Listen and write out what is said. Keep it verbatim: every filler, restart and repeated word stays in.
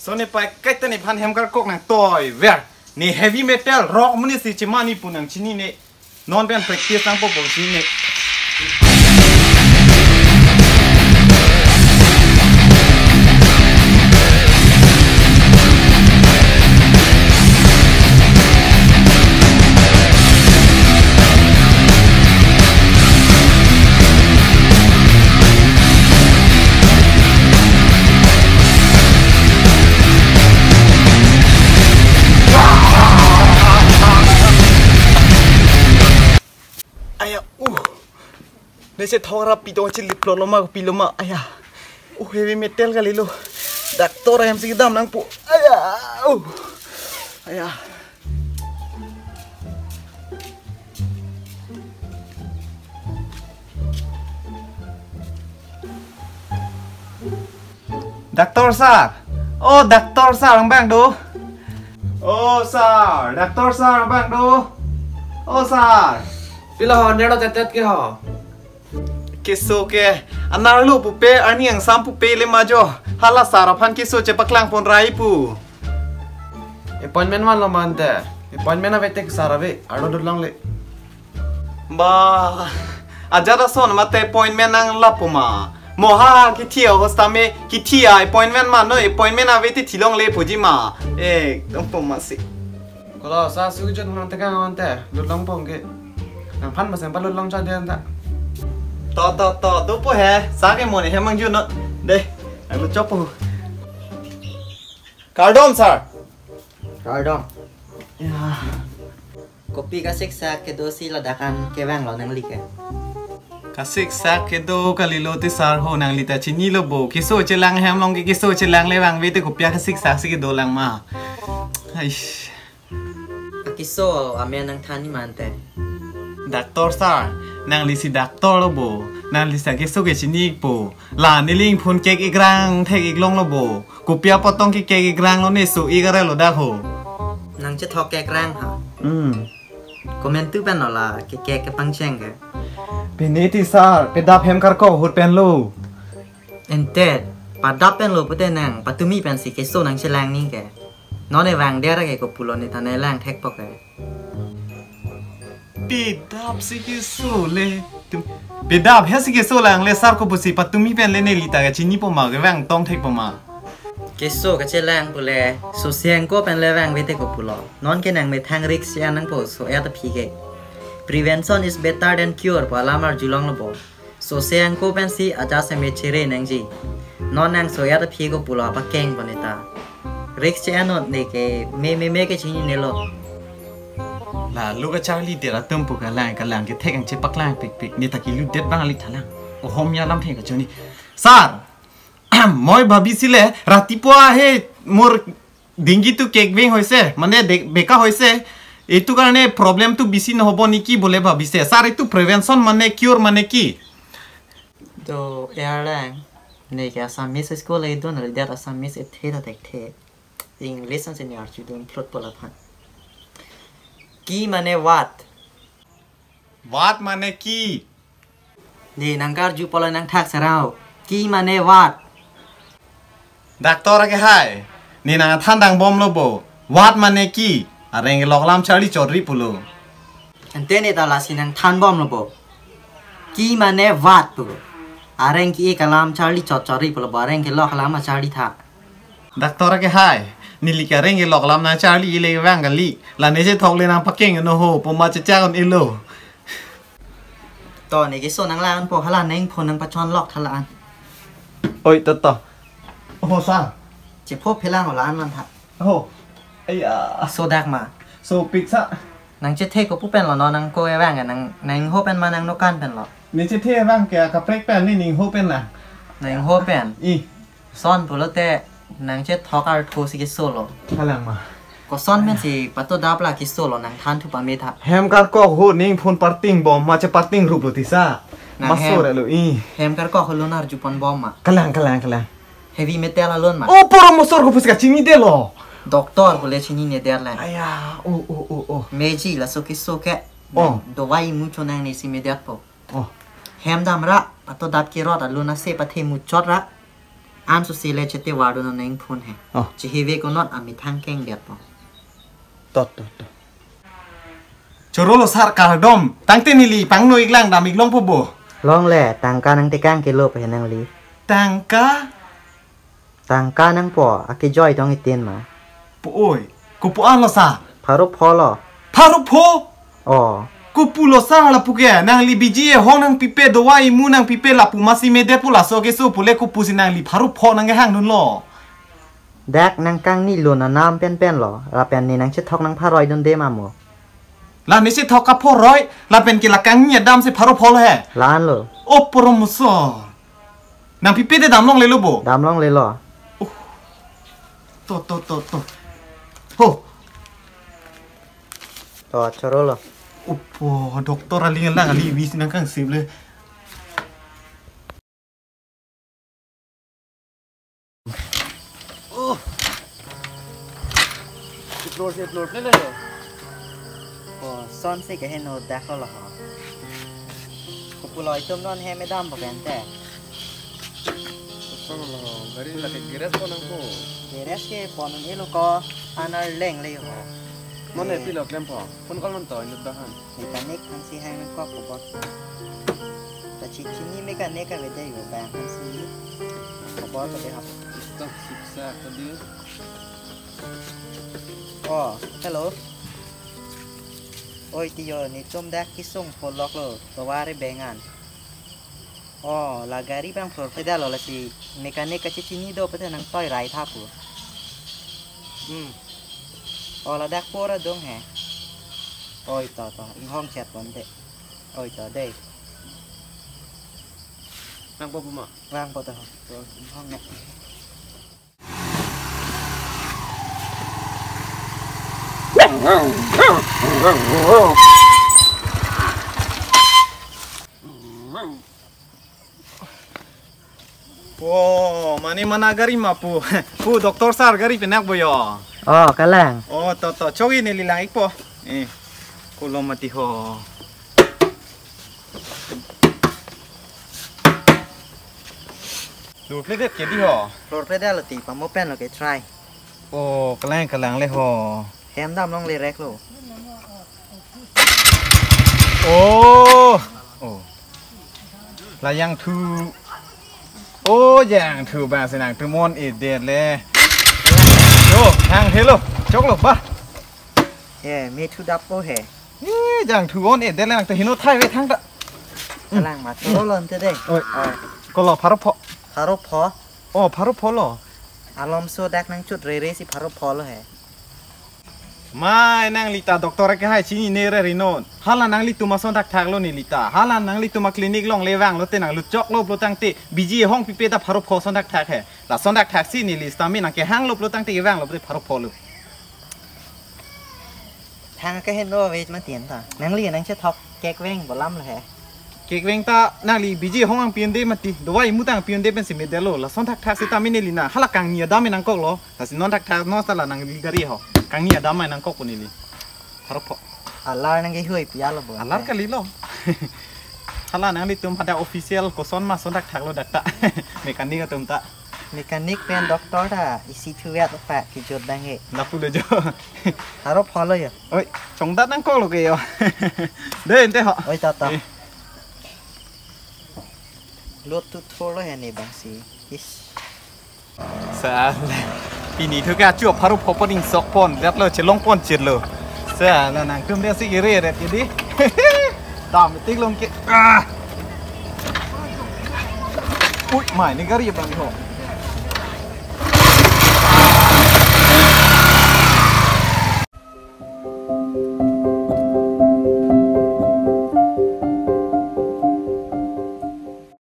To ne pai kaita nephan hem karkok nangtoiver. Ne heavy metal rock amonit si chemani pu nangchinine. Non pen practice nangpo pu chinine. Aya, uh. Nese thong rap pi to chilip lo ma, pi lo ma. Aya. Uh, heavy metal kalilo. Doctor ahem si dam nangpo. Aya. Uh. Aya. Doctor sir. Oh, doctor sir, abang do. Oh, sir, doctor sir, abang do. Oh, sir. Pilo ho, nero tetet ke ho. Keso ke, anerlo pupe, arni angsam pupe le ma jo. Hala sir aphan keso chepaklang pon rai pu. Appointment vanlo mante. Appointment ave tek sir ave, ardo dut longle. Ba, ajat ason mate appointment nang lapu ma. Mo ha kithi a hosta me kithi a appointment ma no, appointment ave te thi longle puji ma. Eh, dong po ma si. Kolo sa su jun nang teka nang te, lut long pong ke. Nangphan masang pa lut long cha den ta. To, to, to, dopo he, sa ke mo ne he mangjun no. De, ang lut chokpo. Kardom, sir. Kardom. Ya. Kopi kasiksak kedo si ladak an kevanglo nangli ke? Kasiksak kedo kalilo te sir ho, nangli ta chinilo bo. Keso chelang hem along ke keso chelang le vangve te kopi kasiksak si kedo lang ma. Aish. Keso amen nangthan ni mante. Doctor sir, nangli si doctor lo bo. Nangli sa keso ke chini po. La neling phun kek ikrang thek iklong lo bo. Kopi apot tong ke kek ikrang lo ne so ikare lo dak ho. Nang chethok kekrang ha. Hmm. Komantu pen lo la ke kek kepangcheng ke. Pini ti sir, pedap hem karkok ahut pen lo. Ente, padap pen lo pute nang, patumi pen si keso nang chelang ni ke. Non e vang der ke kopulo ne tane lang thek po ke. Pedap si keso le. Pedap he si keso lang le sir ko pusi patumi pen le neli ta kachini po ma, kevang tong thek po ma. Keso kachelang pule, so seng ko pen le vangve te kopulo. Non ke nang methang risk ya nang po so ya ta phi ke. Prevention is better than cure pu alam arjulong lo bo. So seng ko pen si aja se me chere nangji. Non nang so ya ta phi kopulo pakeng pon eta. Risk che anot ne ke me me me ke chinine lo. La lo kacharli der atum pu kalang kalang ke thek ang chepaklang pikpik. Ne ta kilu det bang alik thalang. O hom ya lam thek kachoni. Sir, মই ভাবিছিলে ৰাতিপুৱা সেই মোৰ ডিংগিটো কেক বেং হৈছে, মানে দে-, বেকা হৈছে, এইটো কাৰণে প্ৰব্লেমটো বেছি নহ'ব নেকি বুলি ভাবিছে। ছাৰ, এইটো প্ৰিভেনশ্যন মানে কিয়ৰ মানে কি? To erlang, ne ke Assamese school e don le der Assamese e the ta tek the. English an senior chu don plot pola phan. Ki mane what? What মানে কি? Ne nang karju pola nang thak sarao. Ki mane what? Doctor ke hai. Ne nang than dang bom lo bo. What মানে কি? Areng lok lam charli chorri pulo. Ante ne ta lasi nang than bom lo bo. Ki mane what pu. Areng ki e kalam charli chot chorri pulo bo. Areng ke lok lam charli tha. Doctor ke hai. Neli ke areng ke lok lam nang charli ile vang kali. La ne je thok le nang pakeng no ho. Po ma chechak on ilo. To ne keso nang lang po hala neng phone nang pachon lok tha la an. Oi, to, to. Ho sa. Chepho phelang la an man tha. Ho. Aya. So dak ma. So pik sa. Nang chethe ko pu pen lo no nang ko e vang nang nang ho pen ma nang no kan pen lo. Ne chethe vang ke kaprek pen ne ning ho pen na. Nang ho pen. I. Son pulote nang chethok artho si keso lo. Kalang ma. Koson men si pato dap la keso lo nang than thu pame tha. Hem karkok ho ning phone parting bom ma che parting rup lo tisa. Nang ma hem. So re lo i. Hem karkok ho lo nar jupon bom ma. Kalang, kalang, kalang. Heavy metal alon ma. O poro mosor ko pusi kachini de lo. Doctor ko le chinine der lang. Aya, o, o, o, o. Meji laso keso ke. Oh. Dawai mucho nang ne si medet po. Oh. Hem dam ra, pato dap ke rot alun ase pathe muchot ra. An susi le chete wadu no neng phun he. Oh. Chihive ko not amethang kengdet po. Tot, tot, tot. Choro lo sar kardom. Tangte neli pangno iklang dam iklong po bo. Longle, tangka nangtekang kilo pe nangli. Tangka? Tangka nangpo, akejoi tong itin ma. Po oi, kopu-an lo sar? Pharo pho lo. Pharo pho? Oh. Kopu lo sar lapu ke, nangli biji ehong nangpipe, dawai imu nangpipe lapu masi medet po, laso keso pule kopusi nangli pharo pho nangkehang dunlo. Dak nangkangni lo nanam penpen lo, lapen ne nangchethok nangpharoi dunde ma mo. La ne chethok kapharoi, lapen ke la kangni adam si pharo pho lo he. La-an lo. O poromosor. Nangpipe te damlongle lo bo. Damlongle lo. Oh. To, to, to, to. Ho. To, choro lo. Opo, doctor aling lang ali wis nangkangsip le. Oh. Explore, explore, le, le, le. Oh, son si keheno dak lo ho. Kopu lo itum non he medam bo kente. Son lo, gari lake garage ko nangpo. Garage ke pon un-elo ko, an arleng le ho. Mane Eh. Pilo klempo. Phone call non to, inut dahan. Mechanic aphan si hang nangkok kobor. Ta chi chini mechanic avedetlo bang aphan si kobor kade hap. Stop siksa kade. Oh, hello. Oi tiyo, netum dak kesung pholok lo, tovar beng an. Oh, la gari bang floor pedal lo lasi mechanic kachechini do pete nangtoi rai tha pu. Hmm. Oh, ladak pura dong he. Oi to to, inghong chet pon de. Oi to de. Nangpo pu ma? Nangpo to. To. Inghong ne. Oh, mane mana gari ma pu? Pu, doctor sar gari penak bo yo. Oh, kalang. Oh, to, to, chogi neli lang ikpo. Eh, kolom mati ho. Floor plate det ke di ho. Floor plate det lo ti, pamo pen lo ke try. Oh, kalang, kalang le ho. Hem damlongle rek lo. Oh. Oh. La jangthu. Oh, jangthu ba senang tumon edet le. Yo, hang helo. Choklo ba. He, me thu dap po he. Eh, jangthu on edet le nang te hino thai ve thang ta. Kalang ma thu lo te de. Oi. Oi. Kolo pharo pho. Pharo pho. Oh, pharo pho lo. Alomso dak nangchut rere si pharo pho lo he. Mai nangli ta doctor ke hai chinine re rinon. Hala nanglitum ason thakthak lo neli ta. Hala nanglitum aclinic longle vanglo te nanglut choklo pulo tangte. Biji ehong pipe ta pharo pho son thakthak he. Lason thakthak si neli sitame nangkehanglo pulo tangte kevanglo te pharo pho lo. Thang keheno ave mati anta. Nangli nangchethok kekveng bolam lo he. Kekveng ta nangli biji ehong nangpi-unde mati. Dawai imu ta nangpi-unde pensi medetlo. Lason thakthak sitame neli na. Hala kangni adam nangkoklo. Lasi non thakthak non sala nangli gari ho. Kangni adam nangkok pu neli. Pharo pho. Alar nangkehui pi-alo bo. Alar kalilo. Hala nanglitum hadak official koson ma son thakthak lo dak ta. Mechanic atum ta. Mechanic pen doctor ta isi thuvet pa kejut bang he. Lapu lo jo. Pharo pho lo yo. Oi, chongdat nangkok lo ke yo. De ente ho. Oi, ta ta. Eh. Lot tu thor lo he ne bang si. Is. Sa, pini thu ke achu pharo pho pon ingsok pon, dat lo chelong pon chet lo. Sa, la nangtum dia si ire ret ke di. Dam tik long ke. Ah. Ui, mai ne gari bang ho.